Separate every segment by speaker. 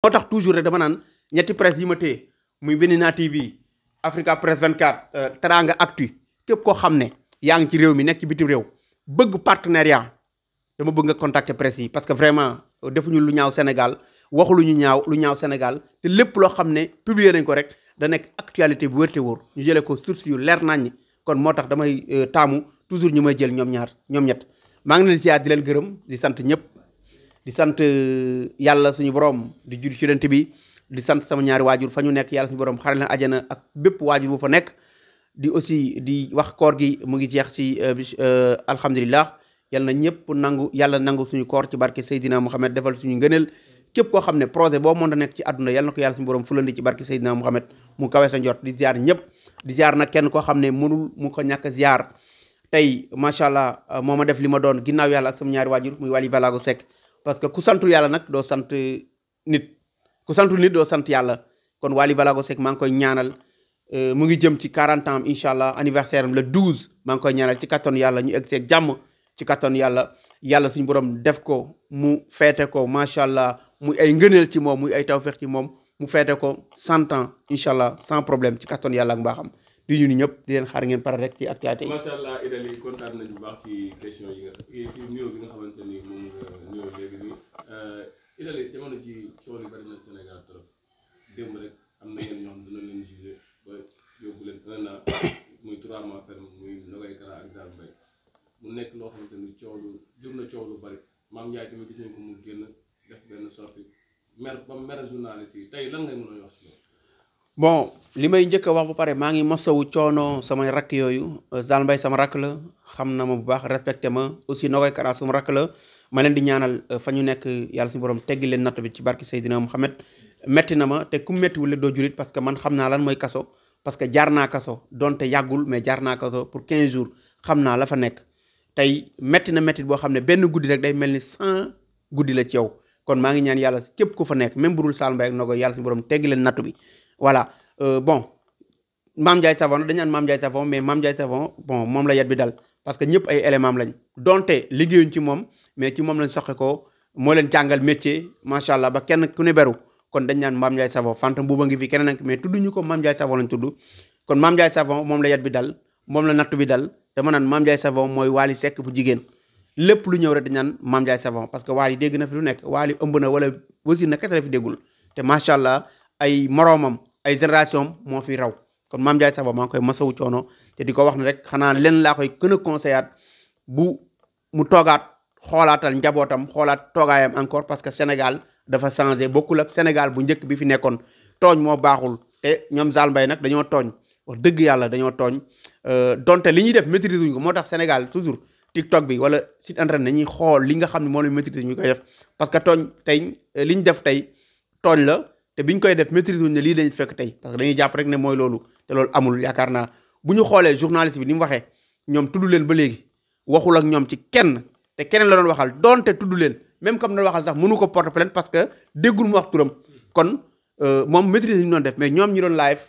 Speaker 1: moo tax toujours rek dama naan ñetti presse yi ma téye muy Benina TV Africa Press 24 Teranga Actu képp koo xam ne yaa ngi ci réew mi nekk ci bitim réew bëgg partenariat dama bëgg nga contacter presse yi parce que vraiment defuñu lu ñaaw Sénégal waxu lu ñaaw Sénégal te lépp loo xam ne publier nañ ko rek da nekk actualité bu wérte wóor ñu jëlee ko source yu leer nañ kon moo tax damay taamu toujours ñu may jël ñoom ñett maa ngi leen siyaar di leen gërëm di sant ñëpp di sant yàlla suñu borom di jur ci yonent bi di sant sama ñaari waajur fa ñu nekk yàlla suñu borom xaral leen ajana ak bépp waajur bu fa nekk di aussi di wax koor gi mu ngi jeex ci alhamdulilah yàlla na ñëpp nangu yàlla nangu suñu koor ci barke Seydina Mouhamed defal suñu ngëneel képp koo xam ne projet boo mën a nekk ci àdduna yàlla na ko yàlla suñu borom fulandi ci barke Seydina Mouhamed mu kawe sa njort di ziar ñëpp di ziar nag kenn koo xam ne mënul mu ko ñàkk ziar tey macha allah moo ma def li ma doon ginnaaw yàlla ak sama ñaari waajur muy Wally Ballago Seck parce que ku santul yàlla nag doo sant nit ku santul nit doo sant yàlla kon Wally Ballago Seck maa ngi koy ñaanal mu ngi jëm ci 40 ans incha allah anniversaire am le 12 maa ngi koy ñaanal ci kattan yàlla ñu egg seeg jàmm ci kattan yàlla suñu borom def ko mu feete ko macha allah muy ay ngëneel ci moom muy ay tawfeex ci moom mu feete ko 100 ans incha allah sans problème ci kattan yàlla ak mbaaxam di ñu ni ñëpp di leen xaar ngeen pare rek ci actualité yi.
Speaker 2: macha allah Idali kontaan nañu bu baax ci question yi ci nuyoo bi nga xamante ni moom nga nuyoo léegi nii Idali jamono ji coow li bari na Sénégal trop démb rek am na yenn ñoo xam dina leen jugé ba yóbbu leen 1 an muy 3 mois ferme muy Nogaye Kara ak Zale Mbaye mu nekk loo xamante ni coow lu jur na coow lu bari Mame Ndiaye tamit gis nañ ko mu génn def benn sortie mer ba mer journaliste yi tey lan ngay mën a wax ci loolu.
Speaker 1: bon li may njëkk a wax ba pare maa ngi masawu coono samay rakk yooyu Zale Mbaye sama rakk la xam na ma bu baax respecté ma aussi Nogaye Kara sama rakk la ma leen di ñaanal fa ñu nekk yàlla suñu borom teggi leen natt bi ci barki Seydina Mouhamed metti na ma te ku mettiwul doo julit parce que man xam naa lan mooy kaso parce que jaar naa kaso donte yàggul mais jaar naa kaso pour 15 jours xam naa la fa nekk tey metti na mettit boo xam ne benn guddi rek day mel ni 100 guddi la ci yow kon maa ngi ñaan yàlla képp ku fa nekk même burul Zale Mbaye ak Nogaye yàlla suñu borom teggi leen natt bi voilà bon Mame Ndiaye Savon dañu naan Mame Ndiaye Savon mais Mame Ndiaye Savon bon moom la yet bi dal parce que ñëpp ay éléments lañ donte liggéeyuñ ci moom mais ci moom lañ soxe ko moo leen jàngal métier macha allah ba kenn ku ne beru kon dañ naan Mame Ndiaye Savon Fanta Mbuuba ngi fi keneen ak mais tudduñu ko Mame Ndiaye Savon lañ tudd kon Mame Ndiaye Savon moom la yet bi dal moom la natt bi dal dama naan Mame Ndiaye Savon mooy Wally Seck bu jigéen lépp lu ñëw rek dañ naan Mame Ndiaye Savon parce que Wally dégg na fi lu nekk Wally ëmb na wala wasin na kese la fi déggul te macha allah ay moroomam ay génération moo fi raw kon Mame Ndiaye Savon maa ngi koy masawu coono te di ko wax ne rek xanaa leen laa koy gën a conseillé bu mu toogaat xoolaatal njabootam xoolaat toogaayam encore parce que Sénégal dafa changé bokkul ak Sénégal bu njëkk bi fi nekkoon tooñ moo baaxul te ñoom Zale Mbaye nag dañoo tooñ wax dëgg yàlla dañoo tooñ donte li ñuy def maîtrise wuñ ko moo tax Sénégal toujours TikTok bi wala site internet nañuy xool li nga xam ne moo la maîtrise ñu koy def parce que tooñ tey li ñu def tey tooñ la te biñ koy def maîtrise wuñ ne lii lañ fekk tey parce que dañuy jàpp rek ne mooy loolu te loolu amul yaakaar naa bu ñu xoolee journaliste bi ni mu waxee ñoom tudd leen ba léegi waxul ak ñoom ci kenn te keneen la doon waxal donte tudd leen même comme na waxal sax mënu ko porter plainte parce que déggul mu wax turam kon moom maîtrise li ñu doon def mais ñoom ñi doon live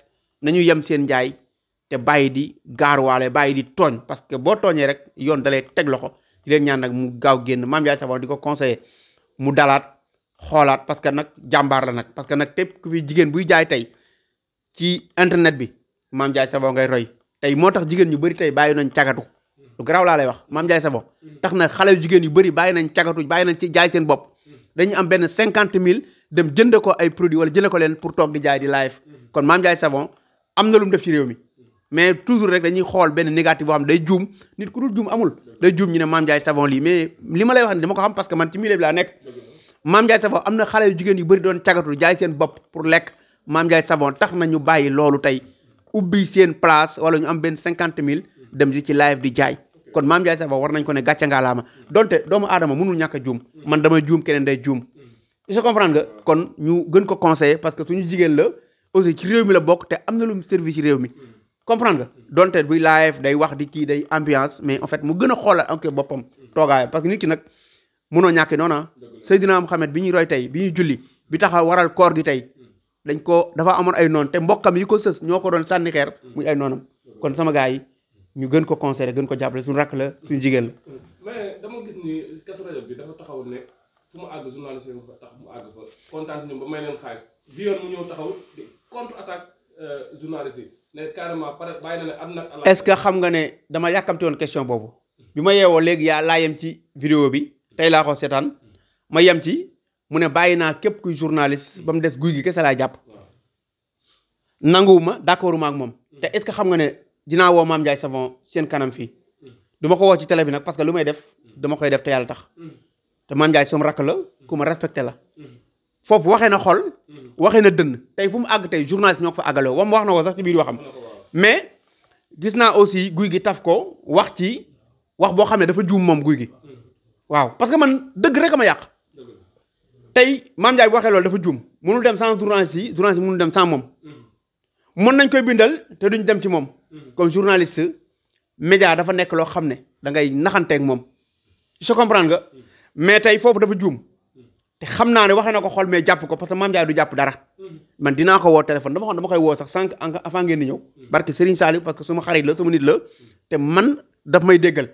Speaker 1: nañu yem seen njaay te bàyyi di gaaruwaale bàyyi di tooñ parce que boo tooñee rek yoon dalee teg loxo di leen ñaan nag mu gaaw génn Mame Ndiaye Savon di ko conseillé mu dalaat xoolaat parce que nag jàmbaar la nag parce que nag tépp ku fi jigéen buy jaay tey ci internet bi Mame Ndiaye Savon ngay roy tey moo tax jigéen ñu bëri tey bàyyi nañ cagatu lu garaaw laa lay wax Mame Ndiaye Savon tax na xale yu jigéen yu bëri bàyyi nañ cagatu bàyyi nañ ci jaay seen bopp dañu am benn 50 000 dem jënd ko ay produits wala jënd ko leen pour toog di jaay di live kon Mame Ndiaye Savon am na lu mu def ci réew mi mais toujours rek dañuy xool benn négatif boo xam day juum nit ku dul juum amul day juum ñu ne Mame Ndiaye Savon lii mais li ma lay wax ne dama ko xam parce que man ci milieu bi laa nekk Mame Ndiaye Savon am na xale yu jigéen yu bëri doon cagatu jaay seen bopp pour lekk Mame Ndiaye Savon tax na ñu bàyyi loolu tey ubbi seen place wala ñu am benn 50 000 dem ci live di jaay kon Mame Ndiaye Savon war nañ ko ne gàcce ngaalaama donte doomu aadama mënul ñàkk a juum man damay juum keneen day juum je comprends nga kon ñu gën ko conseiller parce que suñu jigéen la aussi ci réew mi la bokk te am na lu mu servi ci réew mi comprendre nga donte buy live day wax di kii day ambiance mais en fait mu gën a xoolal ak boppam toogaayam parce que nit ki nag mënoo ñàkk noona Seydina Muhammad bi ñuy roy tey bi ñuy julli bi taxa waral koor gi tey dañ ko dafa amoon ay noon te mbokkam yi ko sës ñoo ko doon sànni xeer muy ay noonam kon sama gars yi ñu gën ko conseiller gën ko jàppale suñu rakk la suñu jigéen la
Speaker 2: mais dama gis ni Kazu Rajab bi dafa taxaw ne fu mu àgg journaliste yi fa tax mu àgg fa kontaan ñoom ba may leen xaalis bi yoon mu ñëw taxaw di contre attaque journaliste yi ne carrément pare bàyyi na ne am nag.
Speaker 1: est-ce que xam nga ne dama yàkkamti woon question boobu bi ma yeewoo léegi laa yem ci vidéo bi tey laa ko seetaan ma yem ci mu ne bàyyi naa képp kuy journaliste ba mu des guy gi kese laa jàpp nanguwuma d'accord ma ak moom te est-ce que xam nga ne dinaa woo Mame Ndiaye Savon seen kanam fii du ma ko woo ci télé bi nag parce que lu may def dama koy def te yàlla tax te Mame Ndiaye sama rakk la ku ma respecté la foofu waxee na xol waxee na dënn tey fu mu àgg tey journaliste ñoo ko fa àggaloo wam wax na ko sax ci biir waxam mais gis naa aussi guy gi taf ko wax ci wax boo xam ne dafa juum moom guy gi waaw parce que man dëgg rek a ma yàq tey Mame Ndiaye bu waxee loolu dafa juum mënul dem sans journaliste yi mënul dem sans moom mën nañ koy bindal te duñ dem ci moom comme journaliste média dafa nekk loo xam ne da ngay naxanteeg moom je comprends nga mais tey foofu dafa juum te xam naa ne waxee na ko xol mais jàpp ko parce que Mame Ndiaye du jàpp dara man dinaa ko woo téléphone dama koy woo sax sànq avant ngeen di ñëw barke Serigne Saliou parce que suma xarit la sama nit la te man daf may déggal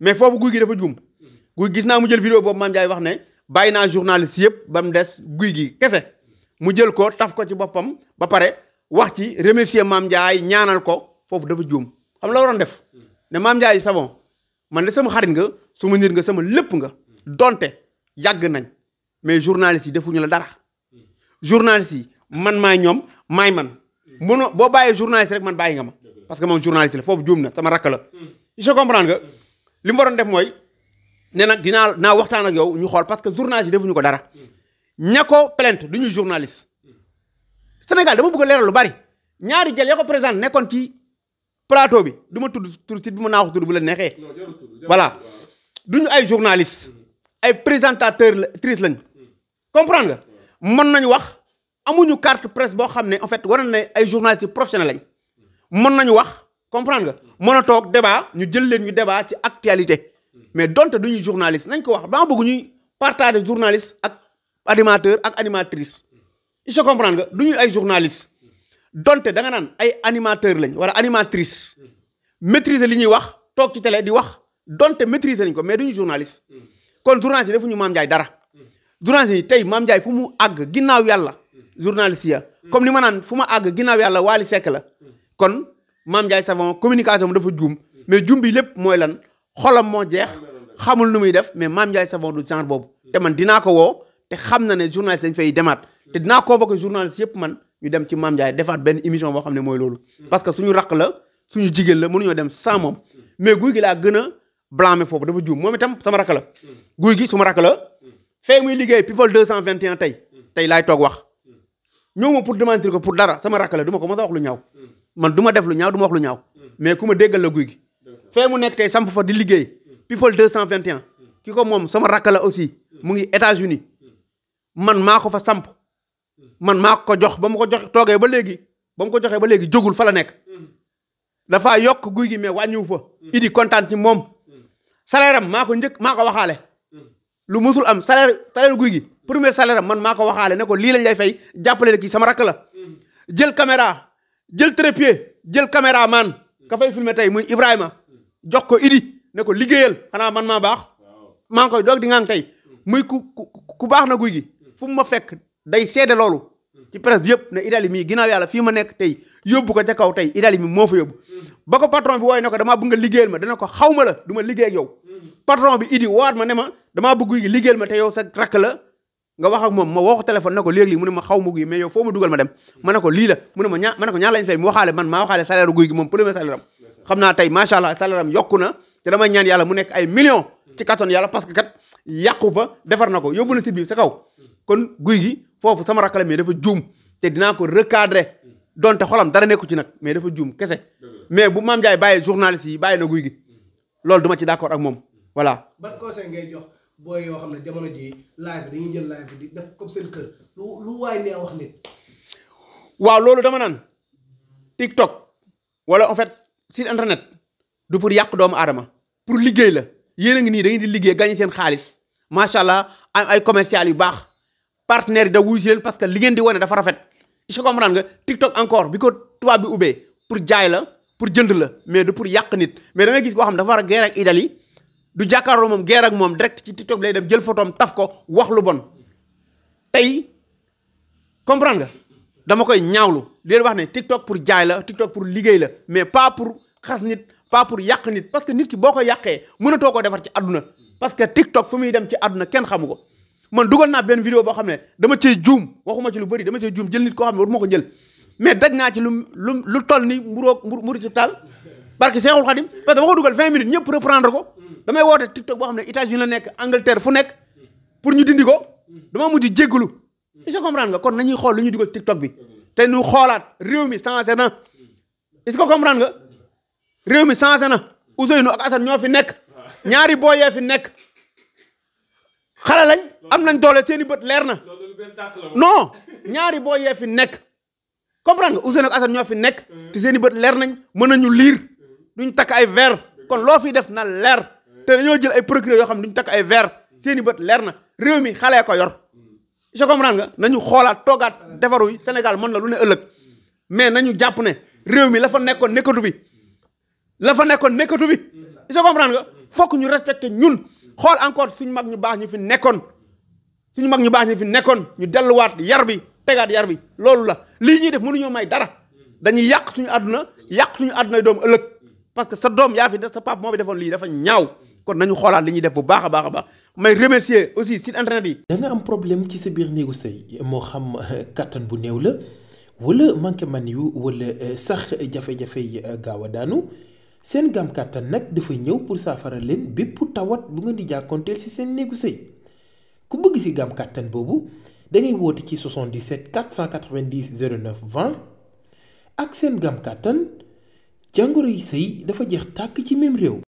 Speaker 1: mais foofu guy gi dafa juum guy gis naa mu jël vidéo boobu Mame Ndiaye wax ne bàyyi naa journaliste yëpp ba mu des guy gi kese mu jël ko taf ko ci boppam ba pare wax ci remercier Mame Ndiaye ñaanal ko foofu dafa juum xam la waroon def ne Mame Ndiaye Savon man de sama xarit nga suma nit nga sama lépp nga donte yàgg nañ mais journaliste yi defuñu la dara journaliste yi man maay ñoom maay man mënoo boo bàyyee journaliste rek man bàyyi nga ma parce que moom journaliste la foofu juum na sama rakk la je comprends nga li mu waroon def mooy ne nag naa waxtaan ak yow ñu xool parce que journaliste yi defuñu ko dara ña ko plainte du ñuy journaliste Sénégal dama bëgg a leeral lu bari ñaari jël ya ko présenté nekkoon ci plateau bi du ma tudd tur site bi ma naa ko tudd bu la neexee voilà duñu ay journaliste ay présentateur trice lañ comprendre nga mën nañu wax amuñu carte presse boo xam ne en fait war na ne ay journalistes professionnels lañ mën nañu wax comprendre nga mën a toog débat ñu jël leen ñu débat ci actualité mais donte duñuy journaliste nañ ko wax ba bëgg ñuy partager journaliste ak animateur ak animatrice je comprendre nga duñu ay journaliste donte da nga naan ay animateur lañ wala animatrice maîtriser li ñuy wax toog ci télé di wax donte maîtriser nañ ko mais duñu journaliste kon journaliste yi defuñu Mame Ndiaye dara journaliste yi tey Mame Ndiaye fu mu àgg ginnaaw yàlla journaliste ya comme ni ma naan fu ma àgg ginnaaw yàlla Wally Seck la kon Mame Ndiaye Savon communication dafa juum mais juum bi lépp mooy lan xolam moo jeex xamul nu muy def mais Mame Ndiaye Savon du genre boobu te man dinaa ko woo te xam na ne journaliste dañ fay demaat te dinaa convoquer journaliste yëpp man ñu dem ci Mame Ndiaye defaat benn émission boo xam ne mooy loolu parce que suñu rakk la suñu jigéen la mënuñoo dem sans moom mais guy gi laa gën a blâmer foofu dafa juum moom itam sama rakk la guy gi suma rakk la fee muy liggéey people 221 tey laay toog wax ñëw ma pour démentir ko pour dara sama rakk la du ma ko mos a wax lu ñaaw man du ma def lu ñaaw du ma wax lu ñaaw mais ku ma déggal la guy gi fee mu nekk tey samp fa di liggéey people 221 ki ko moom sama rakk la aussi mu ngi États-Unis man maa ko fa samp man maa ko jox ba mu ko jox toogee ba léegi ba mu ko joxee ba léegi jógul fa la nekk dafaa yokk guy gi mais wàññiwu fa idi kontaan ci moom salaire am maa ko njëkk maa ko waxaale lu musul am salaire guy gi premier salaire am man maa ko waxaale ne ko lii lañ lay fay jàppale la kii sama rakk la jël caméra jël trépied jël caméra man ka fay filmer tey muy Ibrahima jox ko idi ne ko liggéeyal xanaa man maa baax maa ngi koy doog di ngang tey muy ku baax na guy gi fu mu ma fekk day seede loolu ci presse bi yëpp ne Idali mii ginnaaw yàlla fii ma nekk tey yóbbu ko ca kaw tey Idali mi moo fa yóbbu ba ko patron bi wooye ne ko damaa bëgg nga liggéeyal ma dana ko xaw ma la du ma liggéey ak yow patron bi idi waat ma ne ma damaa bëgg guy gi liggéeyal ma te yow sa rakk la nga wax ak moom ma woo ko téléphone ne ko léegi mu ne ma xaw ma guy mais yow foo ma dugal ma dem ma ne ko lii la mu ne ma ma ne ko ñaar lañ fay mu waxaale man maa waxaale salaire guy gi moom premier salaire am xam naa tey macha allah salaire am yokku na te damay ñaan yàlla mu nekk ay millions ci kattan yàlla parce que kat yàqu fa defar na ko yóbbu na site bi sa kaw kon guy gi foofu sama rakk la mais dafa juum te dinaa ko recadrer donte xolam dara nekku ci nag mais dafa juum kese mais bu Mame Ndiaye bàyyi journaliste yi bàyyi na guy gi loolu duma ci d'accord ak moom voilà.
Speaker 3: ban conseil ngay jox booy yoo xam ne jamono ji live dañuy jël live di def comme seen kër lu waay nee wax nit.
Speaker 1: waaw loolu dama naan TikTok wala en fait site internet du pour yàq doomu aadama pour liggéey la yéen a ngi nii da ngeen di liggéey gagné seen xaalis macha allah ay commercial yu baax partenaires yi da wuyu si leen parce que li ngeen di wane dafa rafet. je comprends nga TikTok encore bi ko tubaab bi ubbee pour jaay la pour jënd la mais du pour yàq nit mais da ngay gis koo xam dafa war a guerre ak Idali du jàkkaarloo moom guerre ak moom direct ci TikTok lay dem jël photom taf ko wax lu bon tey comprendre nga dama koy ñaawlu di leen wax ne TikTok pour jaay la TikTok pour liggéey la mais pas pour xas nit pas pour yàq nit parce que nit ki boo ko yàqee mënatoo koo defar ci àdduna parce que TikTok fu muy dem ci àdduna kenn xamu ko man dugal naa benn vidéo boo xam ne dama cay juum waxuma ci lu bëri dama cay juum jël nit koo xam ne waruma ko jël mais daj naa ci lu toll ni mburu ci taal parce que Seexul Xadim parce que dama ko dugal 20 minutes ñëpp reprendre ko damay woote TikTok boo xam ne États-Unis la nekk Angleterre fu nekk pour ñu dindi ko dama mujj jéggalu est-ce que comprendre nga kon nañuy xool lu ñuy dugal TikTok bi te ñu xoolaat réew mi changé na est-ce que comprendre nga réew mi changé na Ousseynou ak Assane ñoo fi nekk ñaari booyee fi nekk xale lañ am nañ doole seeni bët leer na non ñaari booyee fi nekk comprendre nga Ousseynou ak Assane ñoo fi nekk te seeni bët leer nañ mën nañu liir duñ takk ay verre kon loo fi def na leer te dañoo jël ay procureur yoo xam ne duñ takk ay verre seeni bët leer na réew mi xale ko yor je comprendre nga nañu xoolaat toogaat defaru yi Sénégal mën la lu ne ëllëg mais nañu jàpp ne réew mi la fa nekkoon nekkatu bi la fa nekkoon nekkatu bi je comprendre nga fokk ñu respecté ñun xool encore suñu mag ñu baax ñu fi nekkoon ñu delluwaat yar bi tegaat yar bi loolu la lii ñuy def mënuñoo may dara dañuy yàq suñu àdduna doomu ëllëg parce que sa doom yaa fi def sa papa moo fi defoon lii dafa ñaaw kon nañu xoolaat li ñuy def bu baax a baax may remercier aussi site internet yi.
Speaker 4: da nga am problème ci sa biir néegu sëy moo xam kattan bu néew la wala manqué man yu wala sax jafe-jafe yi gaaw a daanu seen gaam kattan nag dafa ñëw pour saafara leen bépp tawat bu nga di jàkkoonteel ci seen néegu sëy ku bëgg ci gaam kattan boobu da ngay woote ci 77 490 09 20 ak seen gaam kattan jàngoro yi sëy dafa jeex tàkk ci même réew.